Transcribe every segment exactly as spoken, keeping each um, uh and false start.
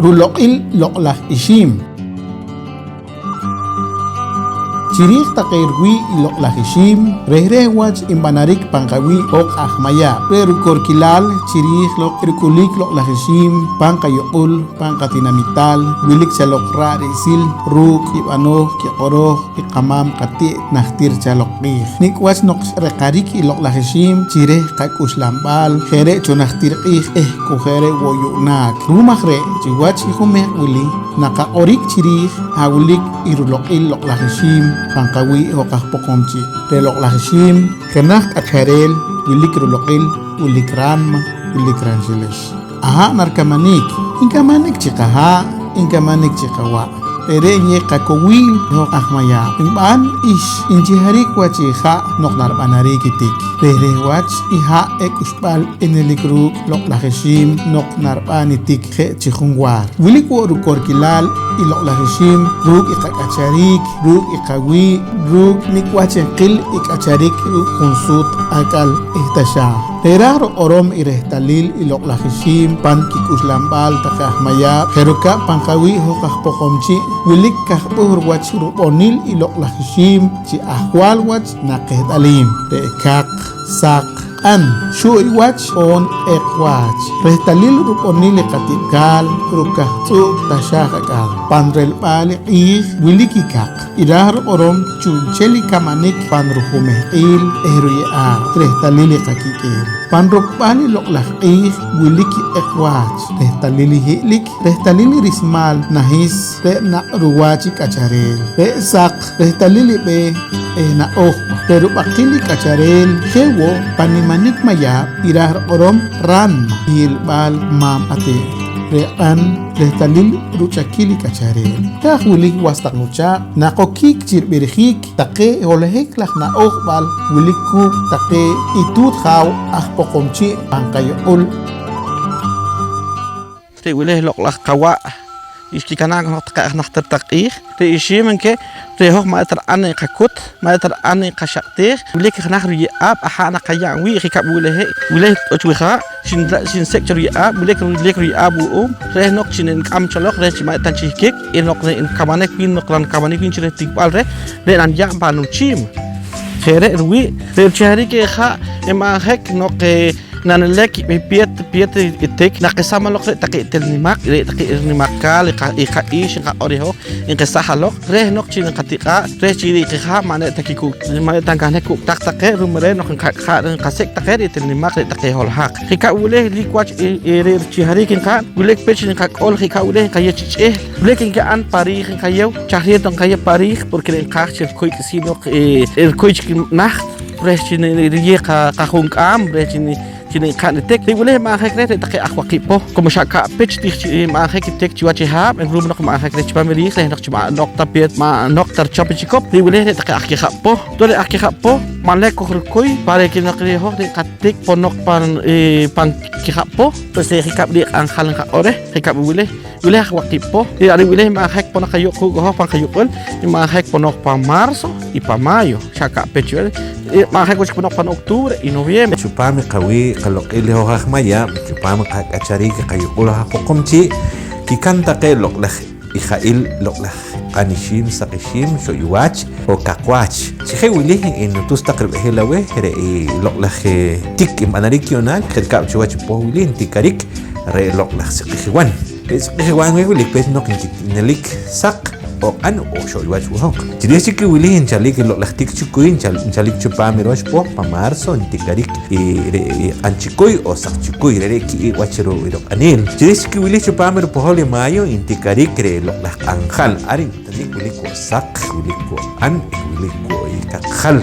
Ruloq'il loq'laj ixiim. Chi riij taqe ruwii' i loq'laj ixiim, reh reh wach nb'anarik pan qawii' hoj aj Mayab'. Re' rukorkilal chi riij loq ruk'ulik loq'laj ixiim pan qayuq'ul, pan qatinamital, wilik xa loq raa' ri'sil ruuk' i b'anooj, kiq'orooj i qamaam qati't najtir chaloq q'iij. Nik' wach noq reqarik i loq'laj ixiim chi reh qak'uxlanb'al, je' re' cho najtir q'iij eh ku je' re' wo' yu'naak. Ru'um aj re', chiwach i jumehq' wili naqaq'orik chi riij haj wilik i ruloq'il loq'laj ixiim pan qawii' hoj aj Poqomchi'. Re' loq'laj ixiim jenaj k'achareel wilik ruloq'il, wilik ranma, wilik ranxelex. Aha' narikamanik, nkamanik chi qahaa', nkamanik chi qawa'. Re're' nyeew qakowiil i hoj aj Mayab'. Nb'an ix nchihariik wach i ha' noq narib'anarik i tik. Reh reh wach i ha' ek'uxb'al enelik ruuk' loq'laj ixiim noq narib'an i tik je' chi junwaar. Wilik wo' rukorkilal i loq'laj ixiim ruuk' i qak'achariik, ruuk' i qawii', ruuk' nik' wach nqil i k'acharik ruuk' junsuut ak'al eh taxaaj. Re' raaj ruq'orom i rehtalil i loq'laj ixiim pan kik'uxlanb'al taqe aj Mayab', je' rukab' pan qawii' hoj aj Poqomchi', wilik kajb'uhr wach rub'onil i loq'laj ixiim chi ajwaal wach naqeht'aliim. Re' kaq, saq, q'an, xu'y wach oon q'eq wach. Rehtalil rub'onil i qatib'kaal, rukahtz'u'k taxaaj ak'al. Pan relb'al i q'iij wilik i kaq. I raaj ruq'orom chu'nchel i kamanik pan rujumehq'iil eh ruye'aab' rehtalil i qakik'eel. Pan rukb'al i loq'laj q'iij wilik i q'eq wach, rehtalil i hi'lik, rehtalil i rismaal nahis, re' naq' ruwach i k'achareel, re' saq, rehtalil i b'eeh eh na'oj. Re' rub'aqil i k'achareel je' wo' pan nimanik Mayab' i raaj ruq'orom ranma, hi'lb'al maam qati't, re' q'an, rehtalil ruch'akil i k'achareel. Raj wili was taq nuchaaq' naqokiik chi rib'irjiik taqe holohik laj na'ojb'al wilik kuuk' taqe i tuut jaaw aj Poqomchi' pan qayuq'ul. Re' wili loq'laj qawa' xkikanaa' jeno'q taqe aj najtir taq q'iij. Re' ixiim nki, re' hoj ma' eta ri'an i qakut, ma' eta ri'an i qaxaq'teej. Wilik jenaj ruye'aab', aha' naqaya'n wii' je' kab' wili, wili t'uch wihaa'. Xinla-, xinsek' cho ruye'aab', wilik, wilik ruye'aab' wu'um reh noq chi nink'am cho loq reh chi ma' eta nchihkik, i noq nkamanik wiin, noq nankamanik wiin chi reh tikb'al reh, re' naniya'n pan nuchiim. Je' re' ruwii', re' ruchihariik i ha' nb'anjik noq, eh, nanilek i peet, peet i tik, naqesam loq re' taqe til nimaq, re' taqe nimaq kaal, i qa-, i qak'iix nqaq'or i hoj, nqesaj aloq reh noq chi nqatiq'aa' reh chi re' qihaa' ma' ne ta kikuuk-, ma' ne ta nkahnik kuuk' taq taqe, ru'um reh noq nqak'jaa' reh nqasik' taqe re' til nimaq, re' taqe holohaq. Je' kab' wili, wilik wach i, i re' richihariik nqa'n, wilik pech nqak'ol je' kab' wili nqayeew chi ch'ihil, wilik nka'n pa riij nqayeew, chaj riij ta nqayeew pa riij, porque re' nqaaj chi rikuy k'isiin noq, eh, rikuy chik najt reh chi ni-, riyeew qa-, qajunk'aam reh chi ni-, chi nqa'n i tik. Re' wili nb'anjik reh re' taqe aj waqiib' poh, como xa ka' pech ti chi nb'anjik i tik chiwach i haab', ru'um noq nb'anjik reh chipaam i riij reh noq chi ma' noq ta peet, ma' noq ta richop i chikop. Re' wili re' taqe aj kijab' poh. Re' aj kijab' poh manlik koj rikuy pa re' kinoq reh hoj re' qatik ponoq pan, eh, pan kijab' poh. Pues, eh, je' kab' re' q'anjal nqaq'or reh, je' kab' wili. Wili aj waqiib' poh. Re' wili nb'anjik ponoq qayuq' kuuk' hoj pan qayuq'ul, nb'anjik ponoq pan marzo y pan mayo, xa ka' pech wili. Nb'anjik wo' chik ponoq pan octubre y noviembre. Chupaam i qawii' qaloq'il i hoj aj Mayab', chupaam i qak'achariik i qayuq'ul aj Poqomchi', kikan taqe loq'laj ija'il, loq'laj q'an ixiim, saq ixiim, xo'y wach, o kaq wach. Chi je' wili, nutus taq rib'ehel aweh, re' i loq'laj, eh, tik nb'anarik yu'naak, je' rikab' chiwach i poh wili ntikarik, re' loq'laj siq'ijiwan. Re' siq'ijiwan weh wilik pech noq nkinelik saq o q'an o xo'y wach wo' hoj. Chi riij chik i wili nchalik i loq'laj tik chukuy, nchal-, nchalik chupaam i rox poh pan marzo ntikarik i re' i q'an chukuy o saq chukuy, re're' ki'iib' wach ru-, i ruq'aniil. Chi riij chik i wili chupaam i rupohol i mayo ntikarik re' loq'laj q'anjal. Ar nkutunik wilik wo' saq, wilik wo' q'an, wilik wo' i kaqjal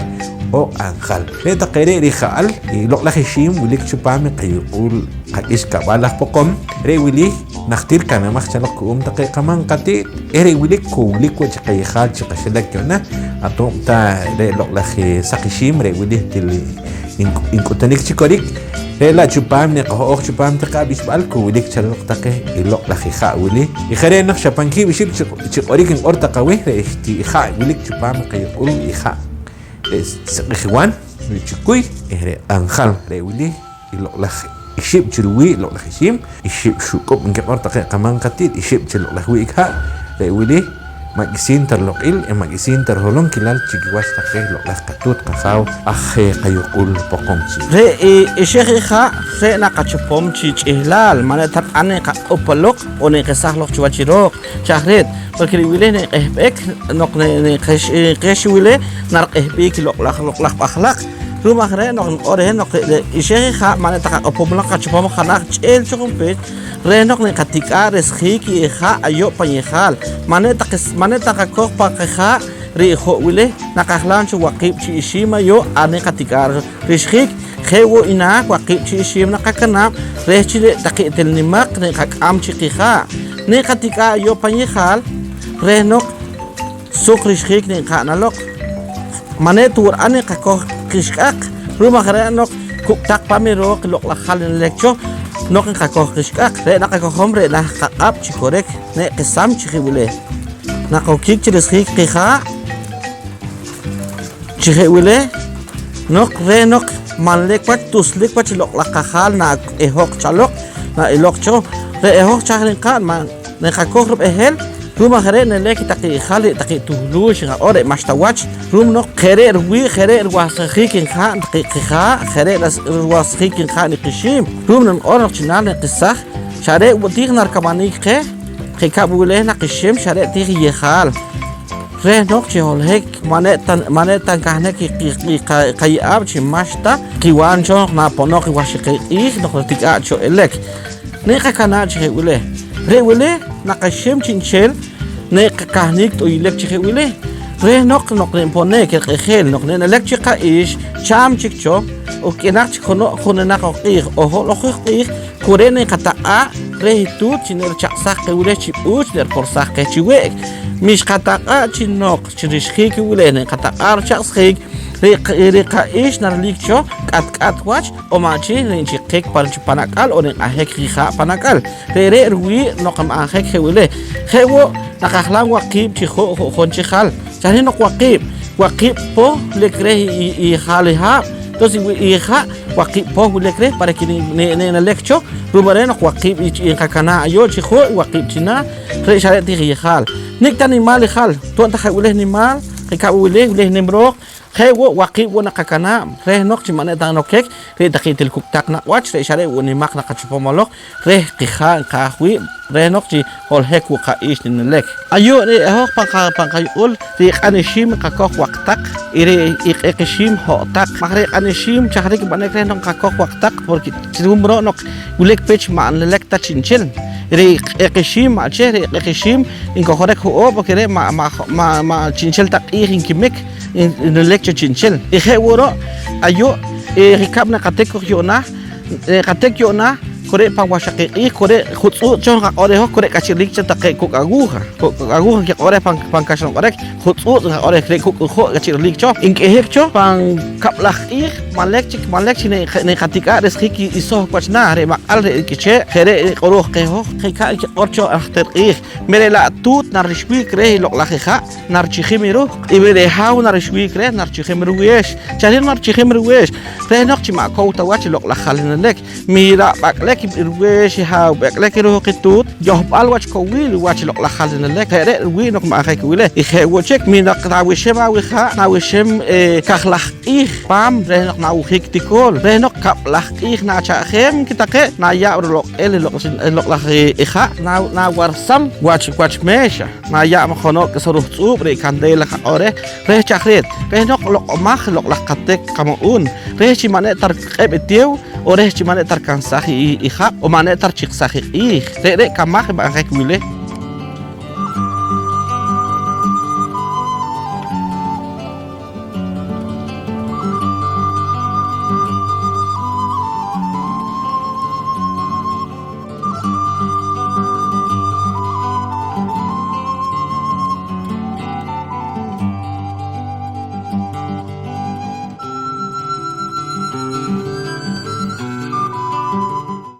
o q'anjal. Re' taqe re' rija'al i loq'laj ixiim wilik chupaam i qayuq'ul qak'ixkab'al aj Poqom. Re' wili najtir kanamaj chaloq ku'um taqe qamaam qati't, eh, re' wili ku wilik wo' chi qayejaal chi qaxilak yu'na. Atoob' ta re' loq'laj, eh, saq ixiim, re' wili til nk-, nk'utunik chi korik. Re' la' chupaam niqaho'ooj chupaam taqe ab'ixb'al ku wilik chaloq taqe i loq'laj ija' wili. Y je' re' naq xa pan kiib' ixib' chi, chi q'orik nq'or taq aweh, re' ti ija' wilik chupaam i qayuq'ul ija'. Re' siq'ijiwan, re' chukuy, eh, re' q'anjal. Re' wili i loq'laj ixib' chi ruwii' loq'laj ixiim, ixib' xuq'ub' nkiq'or taqe qamaam qati't, ixib' chi loq'laj wi'k ha'. Re' wili ma' k'isiin ta riloq'il eh ma' k'isiin ta riholom kilal chi kiwach taqe loq'laj qatuut qajaaw aj, eh, qayuq'ul Poqomchi'. Re' i ixej i ha' re' naqachopom chi ch'ihlaal, ma' re' ta q'an nqaq'up loq on nqesaj loq chiwach i rooq. Chaj reet, porque re' wili nq'ehb'ek noq ne-, nqex, nqex wili nariq'ehb'ik i loq'laj, loq'laj b'ajlaq. Ru'um aj re' noq niq'or reh noq re', re' ixej i ha' ma' re' ta qaq'opom loq, qachopom jenaj ch'ihil cho junpech reh noq nqatik'aa' resjiik i ha' ayu' pan yejaal. Ma' re' ta qes-, ma' re' ta qakoj pan qeha' re' i ho' wili, naqajlam cho waqiib' chi ixiim ayu' ar nqatik'aa' rixjiik. Je' wo' i naah waqiib' chi ixiim naqakanab' reh chi re' taqe til nimaq nqak'am chi qiha'. Nqatik'aa' ayu' pan yejaal reh noq suq rixjiik nqa'n aloq. Ma' re' ta wo' ri'an nqakoj qixq'aq, ru'um aj re' noq kuk' taq pan i rooq i loq'laj jal nlelek cho noq nqakoj qixq'aq. Re' naqakojom re' naah qaq'ab' chi korek, neqesam chi je' wili. Naqokik chi resjiik qiha' chi je' wili, noq reh noq manlik wach, tuslik wach i loq'laj qajal na'ehoq chaloq, na'iloq cho. Re' e hoj chaj nqa'n, ma' nqakoj rib'ehel, ru'um aj re' nilek i taqe ijal, re' taqe tuhluux nqaq'or, re' ma'xta wach, ru'um noq je' re' riwii', je' re' riwahsjiik nqa'n taqe qiha', je' re' ras-, riwahsjiik nqa'n i qixiim. Ru'um naniq'or noq chi naah niqesaj, xa re' wo' tiij narikamanik qeh, je' kab' wili naqixim, xa re' tiij i yejaal. Reh noq chi holohik, ma' re' ta, ma' re' ta nkahnik i, i, i qa-, qaye'aab' chi ma'xta qiwan cho noq naponoq i wahxaqiib' q'iij noq ritik'aa' cho elek. Nqakanaa' chi je' wili. Re' wili naqaxim chi'nchel nqakahnik t'uyilik chi je' wili. Reh noq, noq nponik riq'ijil noq nenelek chi qa'iix chaam chik cho, uk'inaq chik jeno' juninaq oq q'iij ojoq oq q'iij, ku re' nqataq'aa' reh i tuut chi narichaq'saj qeh wili chi b'uuch, nariporsaj qeh chi we'k. Wi xqataq'aa' chi noq chi rixjiik i wili nqataq'aa' richaq'sjiik, re' qa-, re' qa'iix narilik cho k'at k'at wach on ma' chi nchiqik pan, chi pan ak'al on nq'ahik qiha' pan ak'al. Re're' riwii' noq nb'anjik je' wili. Je' wo' naqajlam waqiib' chi ju' ju'jun chi jal. Chaj re' noq waqiib', waqiib' poh wilik reh i, i, i jal i haab'. Entonces, wi i ha' waqiib' poh wilik reh para que ne-, ne-, nenelek cho. Ru'um aj re' noq waqiib' i, i nqakanaa' ayu' chi ju' i waqiib' chi naah, re' xa re' tiij i jal. Nik' ta nimaal i jal, toon ta je' wili nimaal, je' kab' wili, wili nim rooq, je' wo' waqiib' wo' naqakanaab' reh noq chi ma' re' ta nokik re' taqe til kuk' taq naq' wach, re' xa re' wo' nimaq naqachopom aloq reh qiha' nqaaj wiib', reh noq chi holohik wo' qa'iix nenelek. Ayu' re' hoj pan qa-, pan qayuq'ul, re' q'an ixiim nqakoj waq taq, y re' i q'eq ixiim ho' taq. Maj re' q'an ixiim chaj re' nb'anik reh noq nqakoj waq taq, porque chi ru'um ro' noq wilik pech ma' nlelek ta chi'nchel. Re' q'eq ixiim ma' cheh, re' q'eq ixiim nkojorik ho'oob', porque re' ma', ma', ma', ma' chi'nchel ta q'iij nkimik, n-, nlelek cho chi'nchel. Y je' wo' ro', ayu', eh, rikab' naqatik yu'naak, naqatik yu'naak, ku re' pan waxaqiib' q'iij, ku re' jutz'uutz' cho nqaq'or reh hoj, ku re' k'achi' rilik cho taqe kuk' awuuja. Kuk', kuk' awuuja nkiq'or reh pan, pan kaxlan q'orik, jutz'uutz' nqaq'or reh, re' kuk' ujo' k'achi' rilik cho. Nk'ihik cho pan kab'laj q'iij, manlik chik, manlik chik ne-, neqatik'aa' resjiik i, i sohk wach naah, re' maq'al, re' k'ichee', je' re' riq'orooj qeh hoj, je' rikab' nkiq'or cho najtir q'iij. Wi re' la' tuut narixwiik reh i loq'laj ija', narichijim i ruhq, y wi re' haaw narixwiik reh, narichijim ruweex. Chaj re' narichijim ruweex, reh noq chi ma' kow ta wach i loq'laj jal nilelek. Wi ra' b'ak'lek ruweex i haaw, b'ak'lek i ruhq i tuut, yohb'al wach kowiil wach i loq'laj jal nilelek. Re're' riwii' noq nb'anjik wili. Y je' wo' chik, wi noq nawixim awija', nawixim, eh, kajlaj q'iij paam reh noq nawujik tikool, reh noq kab'laj q'iij nacha'jeem taqe, nayaab' riloq'il i loq-, i loq'laj ija', na-, nawarsam wach, wach meexa. Nayaab' jeno' k'isa ruhtz'uub' re' candela nqaq'or reh, reh chaj reet, reh noq loq'omaj loq'laj qateek qama'uun, reh chi ma' re' ta riq'eb' i teew, on reh chi ma' re' ta rikansaj i, i jab', on ma' re' ta richiqsaj i q'iij. Re're' kamaj nb'anjik wili.